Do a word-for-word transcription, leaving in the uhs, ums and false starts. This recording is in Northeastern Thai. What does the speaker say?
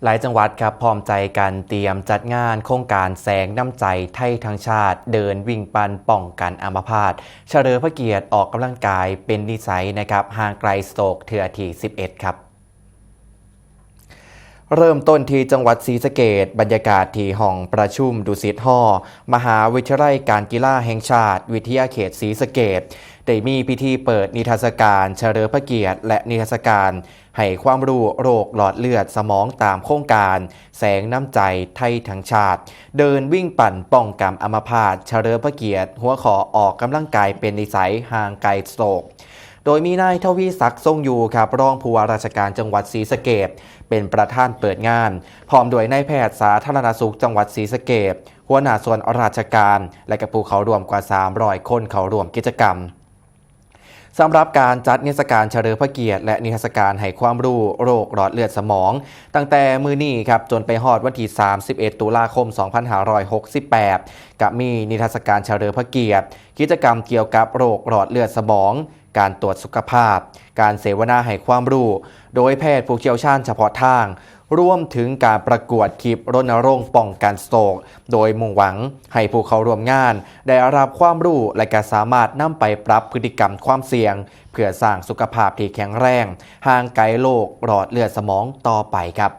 หลายจังหวัดครับพร้อมใจกันเตรียมจัดงานโครงการแสงน้ำใจไทยทั้งชาติ เดินวิ่งปั่นป้องกันอัมพาต เฉลิมพระเกียรติออกกำลังกายเป็นนิสัยนะครับ ห่างไกลสโตรกเทื่อที่สิบเอ็ดครับ เริ่มต้นที่จังหวัดศรีสะเกษ บรรยากาศที่ห้องประชุมดุสิตฮอลล์ มหาวิทยาลัยการกีฬาแห่งชาติ วิทยาเขตศรีสะเกษ ได้มีพิธีเปิดนิทรรศการเฉลิมพระเกียรติ และนิทรรศการให้ความรู้โรคหลอดเลือดสมองตามโครงการแสงน้ำใจไทยทั้งชาติ เดินวิ่งปั่นป้องกันอัมพาต เฉลิมพระเกียรติ หัวข้อออกกำลังกายเป็นนิสัย ห่างไกลสโตรก โดยมีนายทวีศักดิ์ ทรงอยู่ครับ รองผู้ว่าราชการจังหวัดศรีสะเกษ เป็นประธานเปิดงาน พร้อมด้วยนายแพทย์สาธารณสุขจังหวัดศรีสะเกษ หัวหน้าส่วนราชการ และกับผู้เข้าร่วมกว่า สามร้อย คนเข้าร่วมกิจกรรม สำหรับการจัดนิทรรศการเฉลิมพระเกียรติ และนิทรรศการให้ความรู้โรคหลอดเลือดสมอง ตั้งแต่มื้อนี้ครับ จนไปฮอดวันที่ สามสิบเอ็ด ตุลาคม สองพันห้าร้อยหกสิบแปด ก็มีนิทรรศการเฉลิมพระเกียรติ กิจกรรมเกี่ยวกับโรคหลอดเลือดสมอง การตรวจสุขภาพ การเสวนาให้ความรู้ โดยแพทย์ผู้เชี่ยวชาญเฉพาะทาง รวมถึงการประกวดคลิปรณรงค์ป้องกันสโตรก โดยมุ่งหวังให้ผู้เข้าร่วมงานได้รับความรู้ และก็สามารถนำไปปรับพฤติกรรมความเสี่ยง เพื่อสร้างสุขภาพที่แข็งแรง ห่างไกลโรคหลอดเลือดสมองต่อไปครับ